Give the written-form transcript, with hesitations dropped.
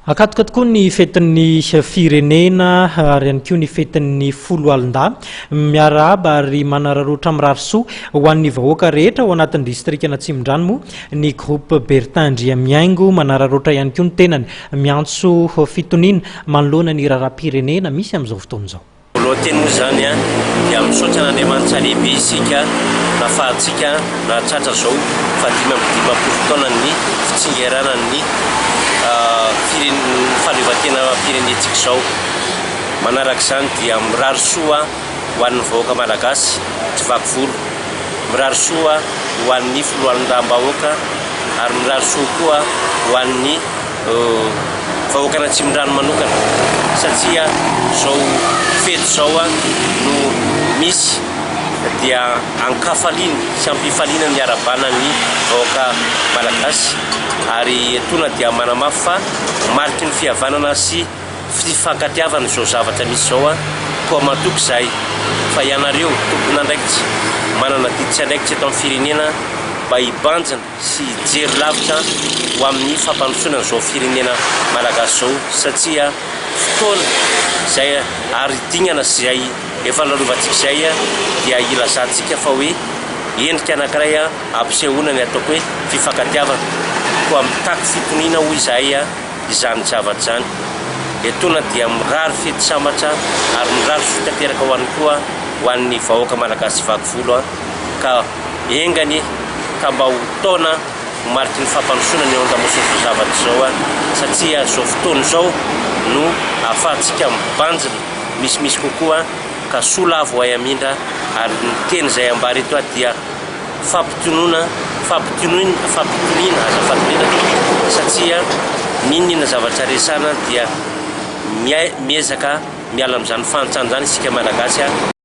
Akatoka tokoa ny fetin'ny firenena ary ihany koa ny fetin'ny foloalindahy. Miarahaba ary manararaotra mirary soa ho an'ny vahoaka rehetra ao anatin'ny distrikan'Atsimondrano moa ny Groupe Bertin Andriamihaingo. Manararaotra ihany koa ny tenany miantso fitoniana manoloana ny raharaham-pirenena misy amin'izao fotoana izao. Voalohan-teny moa izany dia misaotra an'Andriamanitra lehibe isika nafahantsika nahatratra izao faha-55 taonan'ny fitsingeranan'ny fahaleovantenam-pirenentsika izao. Manaraka izany dia mirary soa ho an'ny vahoaka malagasy tsy vaky volo, mirary soa ho an'ny foloalindaham-bahoaka ary mirary soa koa ho an'ny vahoakan'Atsimondrano manokana satria izao fety izao no misy dia ankafaliana sy ampifaliana ny arabana ny vahoaka malagasy ary etoana dia manamafy fa mariky ny fihavanana sy fifankatiavana izao zavatra misy izao koa matoky izahay fa ianareo tompon'andraikitra manana adidy sy andraikitra eto amin'ny firenena mba hibanjina sy hijery lavitra ho amin'ny fampandrosoana an'izao firenena malagasy izao satria fotoana izay ary dingana izay efa lalovantsika izay dia ilazantsika fa hoe endrika anankiray ampisehoana ny ataoko hoe fifankatiavana koa mitaky fitoniana hoy izahay izany zavatra izany. Etoana dia mirary fety sambatra ary mirary soa tanteraka ho an'ny koa ho an'ny vahoaka malagasy vaky volo ka enga anie ka mba ho taona ho mariky ny fampandrosoana ny ao an-damosin'izao zavatra izao satria izao fotoana izao no ahafahantsika mibanjina misimisy kokoa ka soa lavo hay hamindra ary ny teny izay ambara eto dia Fampitonoana, fampitonoina, fampitoniana, azafady indrindra tompoko, satria n'inon'inona zavatra resahana dia miezaka miala amin'izany fahantrana izany isika Malagasy a.